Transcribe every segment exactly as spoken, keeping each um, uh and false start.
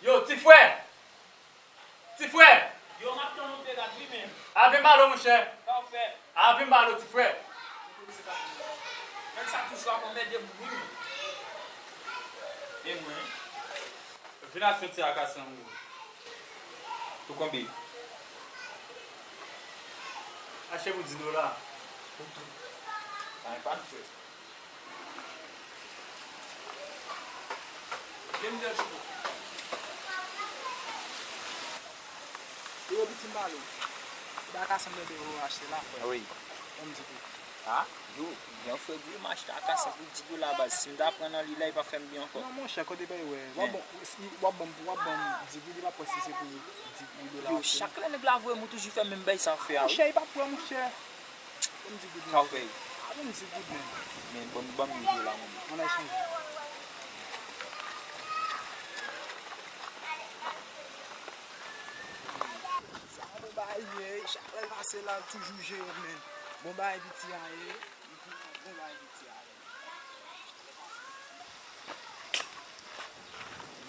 Yo, ti frè! Ti frè! Yo, m ap tann ou, Perat, wi, men. Al vin ba l, monchè. Sa w fè? Al vin ba l, ti frè. Men sa toujou ap anmède moun, wi, men. E mwen? Vin achte yon ti akasan, wi. Pou konbyen? Achte pou dis dola. Pou tou. Sa e pa n frè. Gen m de choupo. Yo, piti m pale w. Ba ka sanble de ou achte la, frè. Wi. Ban m di tou. Ha? Yo, gran frè, wi, m achte akasan pou dis dola baz. Si m ta pran nan li la, li pa fè m byen ankò. Non, monchè, kote bay wè. W ap ban m, w ap ban m dis goud, li pa kwè si se pou dis goud la. Yo, chak lè nèg la voye m, ou toujou fè menm bay sa w fè a, wi. Monchè, li pa kwè, monchè. Ban m dis goud, men. Sa w fè? A, ban m dis goud, men. Men, ban m, ban m mil dola, men. Ann al chanje. Sa bon bagay ye, chak lè l pase la, l toujou jere, men. Bon bagay piti a ye. Bon bagay piti a ye.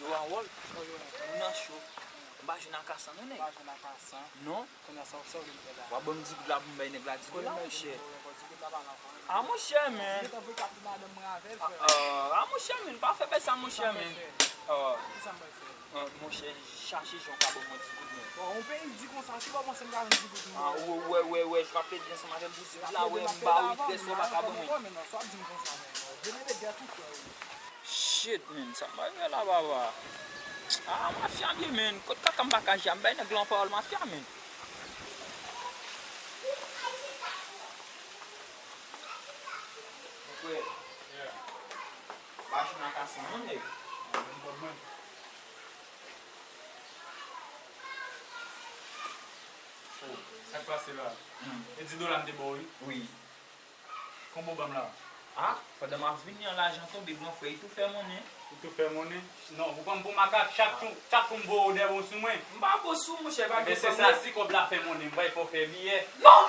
Yo, Harold, nou nan cho. M pa jwenn akasan, non, nèg. Pa jwenn akasan? Non. Kounye a sa, sa w vin fè la? W ap ban m dis goud la pou m bay nèg la dis goud la, monchè. A, monchè, men. Gentan voye kat pou madanm mwen avè l, frè. A, monchè, men, pa fè bay sa, monchè, men. Kisa m pral fè? A, monchè, chache jan w ka ban mwen dis goud, men. Bon, yon peyi di konsa, si w pa panse m ka jwenn dis goud, men. A, wè, wè, wè, wè, j ap plede ansanm avè m pou dis goud la, wè, m ba w wi, trè sè w pa ka ban mwen. Sa w ap di m konsa, men. Vin de dèyè tou, frè. Shit, men, sa m pral fè la, papa? A, mafya m ye, men. Kot kaka m pa ka jwe? M bay nèg lan pawòl mafya, men. Mon frè. Yeah. Pa jwenn akasan non, nèg. Mwen menm kòb mwen. Oh, sa k pase la? Hmm. E dis dola m te ba w, wi. Wi. Konbyen w ban m la? A, pandan m ap vini an, lajan tonbe, gran frè, li tou fè monnen. Li tou fè monnen? Non, ou pran m pou makak, chak kou, chak kou m voye w dèyè w sou mwen. M pa bon sou, monchè, pa gen pwoblèm. Ebyen, se sa, si kòb la fè monnen, m pral fè w fè biyè. Non!